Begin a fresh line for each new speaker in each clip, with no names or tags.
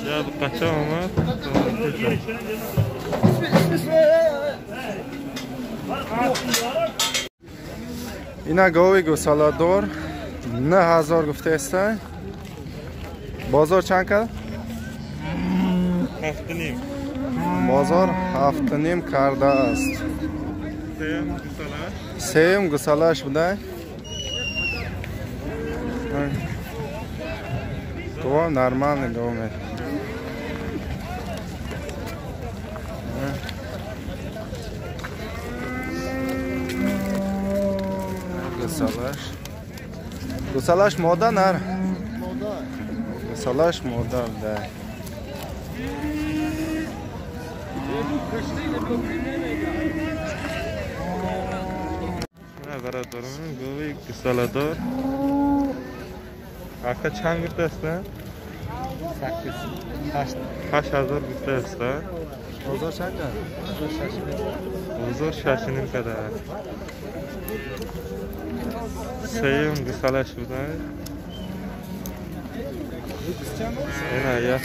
Я бача омад.
Ина гови гусаладор 9000 гуфтаеста. Бозор чанд кард?
7.5.
Бозор 7.5 кардааст. Сеюм гусалаш буда. Гова нормальный гова. Гусалаш. Гусалаш мода нар? Гусалаш мода буда.
Бародарон, гови гусаладор. Ака чанд гуфтааст?
8. 8.
8000 гуфтааст.
Бозор чанд кард?
Бозор 6.5 кардааст. Сеюм гусалаш буда. Ина як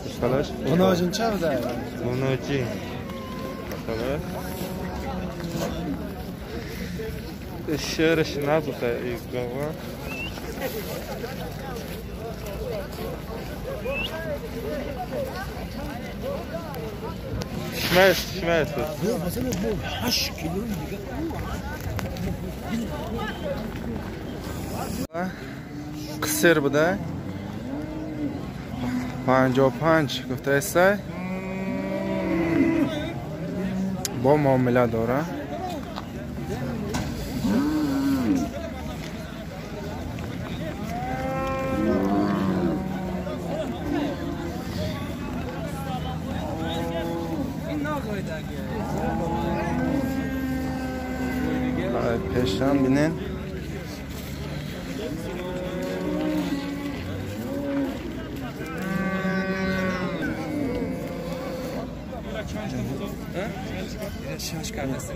гусалаш.
Уноҷин ча буда?
Уноҷин. Гусалаш. Шерш набуда и гова. Шмес, шмес.
Қисир буда. 55 гуфтаеста. Бо муомила дора. Пешам бинен.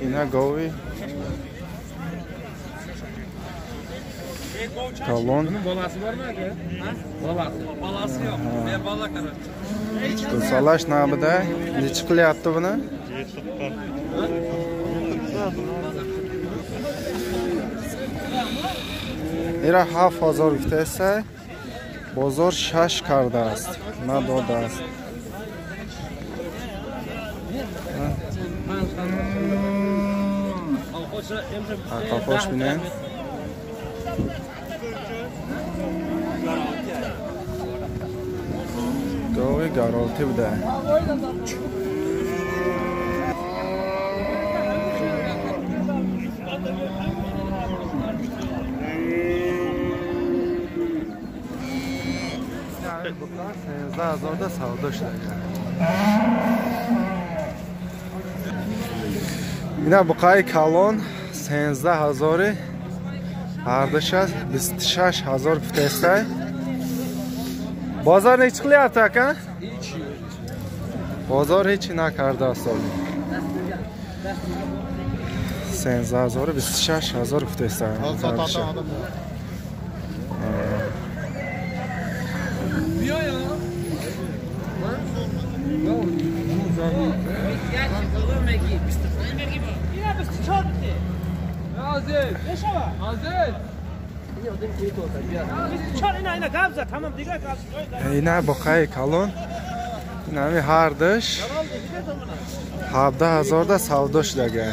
Ина гови калон. Гусалаш набуда. Nechi qilyapti buni? Ира 7000 гуфтааст. Бозор 6 кардааст, надодааст. Қафош бинем. Гови гаролти буда. Сездаҳ савдо шуда. Ина буқаи калон 13000 ҳардуша 26000 гуфтаеста. Бозор nechi qilyapti aka? Бозор ҳеҷ накардааст. 13000 26000 гуфтаеста. Ина буқаи калон инами ҳардуш 17000 да савдо шудага.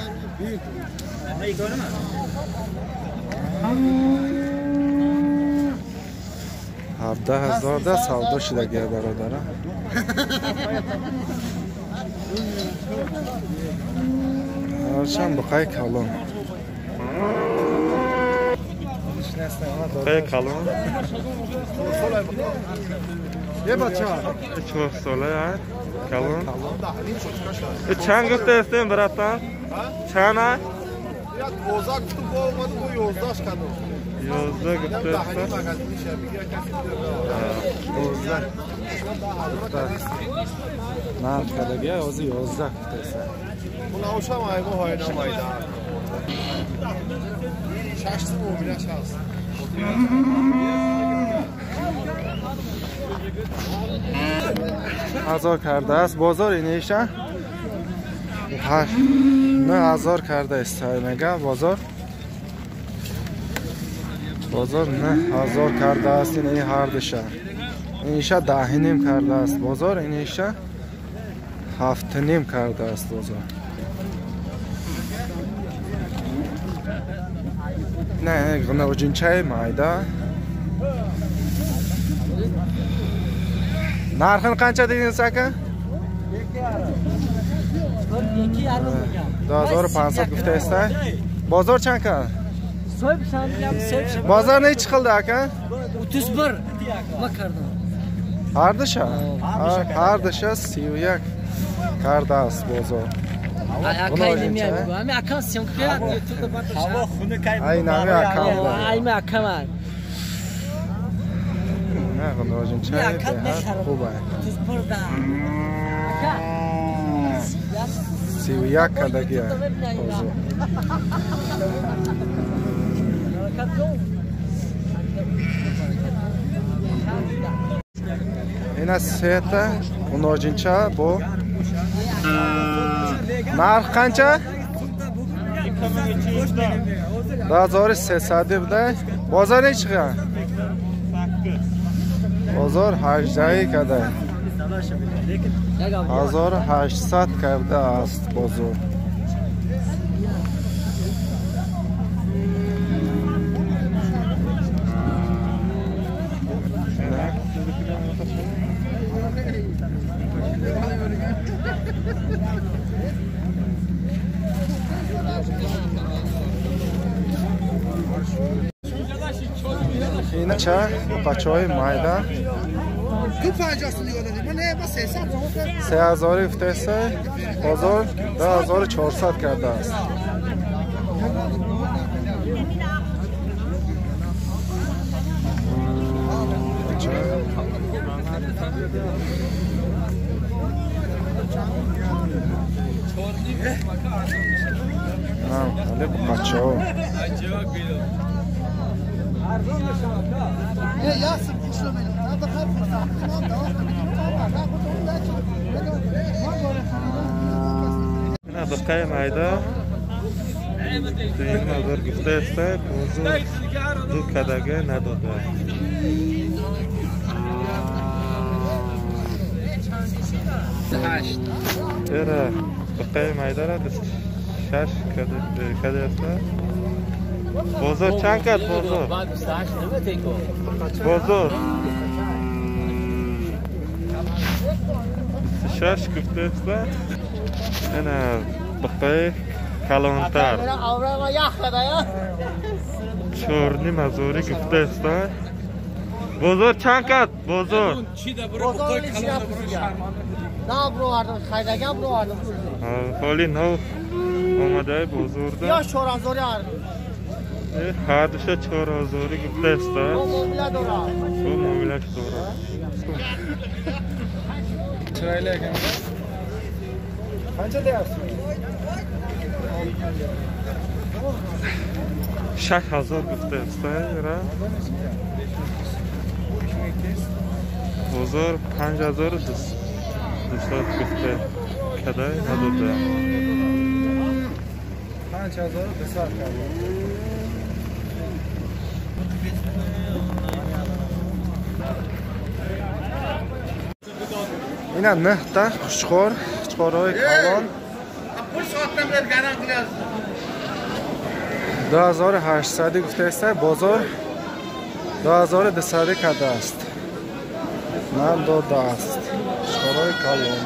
17000 да савдо шудага бародара. Ҳарчанд буқаи калон.
Буқаи калон.
Е бача.
4 сола калон. Чанд гуфтаестем братан? Чанд?
12 гуфтум, бо омад бо 11 кардам.
11 гуфтаестем.
12. Нарх кардагия ҳозир 11 гуфтаеста.
Мунавшам аймо ҳайна майда. 6 муомилаш ҳаст.
ҳазор кардааст. Бозор иниша 9000 кардааст. Мега бозор. Бозор 9000 кардааст. Ин ҳардуша. Иниша 10.5 кардааст бозор, иниша 7.5 кардааст бозор. Не, ғнавҷинчаи майда. Нархini qancha dedingiz aka? 2500 guftaysizlar. Bozor chand qildi? Bozor nechi qildi aka?
31 nima kardim.
Hardisha? Hardisha 31 kardааст бозор. Ай нами акам.
Ай ма акам.
Не, ғнавҷинчаи беҳад хуб аст. 31 кардагӣ бозор. Ина сета ғнавҷинча бо нарх қанча? 2300 буда. Бозор nechi qilgan? Бозор 18 карда. 1800 кардааст бозор. Инача бачаҳои майда 3000 гуфтаеста, бозор 2400 кардааст. Бачаҳо
ина бақаи майда 2000 гуфтаеста, бозор ду кадага надода. Эра бақаи майдара 26 кадаеста. Бозор чанд кард бозор? Бозор 26 гуфтаеста. Ина бақаи калонтар 4.5 гуфтаеста. Бозор чанд кард бозор? Ҳоли нав омадаи бозорда. Ҳардуша 4000 гуфтаеста. Бо муомилаш дорад.
Chiroyli ekan. Qancha deyapsiz?
6000 гуфтаеста. Бозор 5200 гуфта кадай надода.
5200 карда. Ина 9 та қучқор, қучқорҳои калон. 2800 гуфтаеста, бозор 2200 кардааст. Надодааст. Қучқорҳои калон.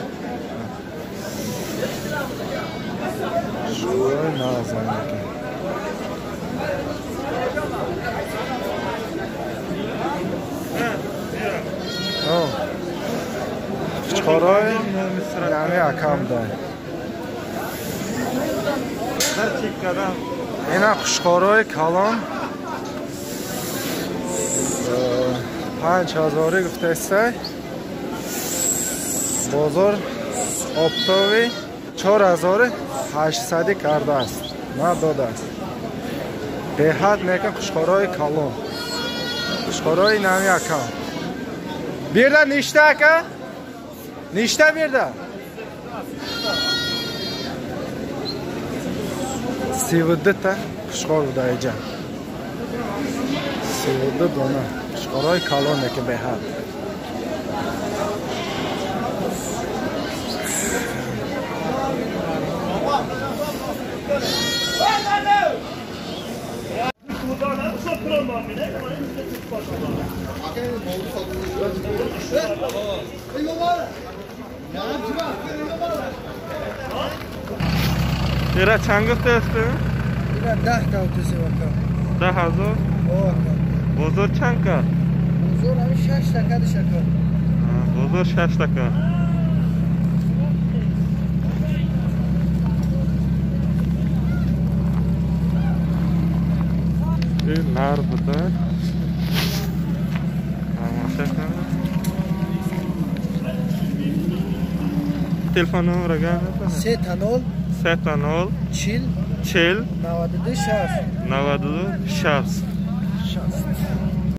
Қучқорҳои назандаки. Қучқорҳои нами акамда. Ина қучқорҳои калон 5000 гуфтаеста. Бозор оптови 4800 кардааст. Надодааст. Беҳад мекун қучқорҳои калон. Қучқорҳои нами акам. Bu yerda nechta aka? Nechta bu yerda? 32 ta qushqor buda. 32 dona qushqorой калон ки беҳад.
Ира чанд гуфтааст?
Ира 10 та утуси вака.
10 ҳазор? Бозор чанд кард?
Бозор ҳами 6 та кард шака.
Бозор 6 та кард. Ин нар буда. Тамоша кунед. Телефон номера гап
3 та 0
3 та 0
40
40
92 60
92 60
60.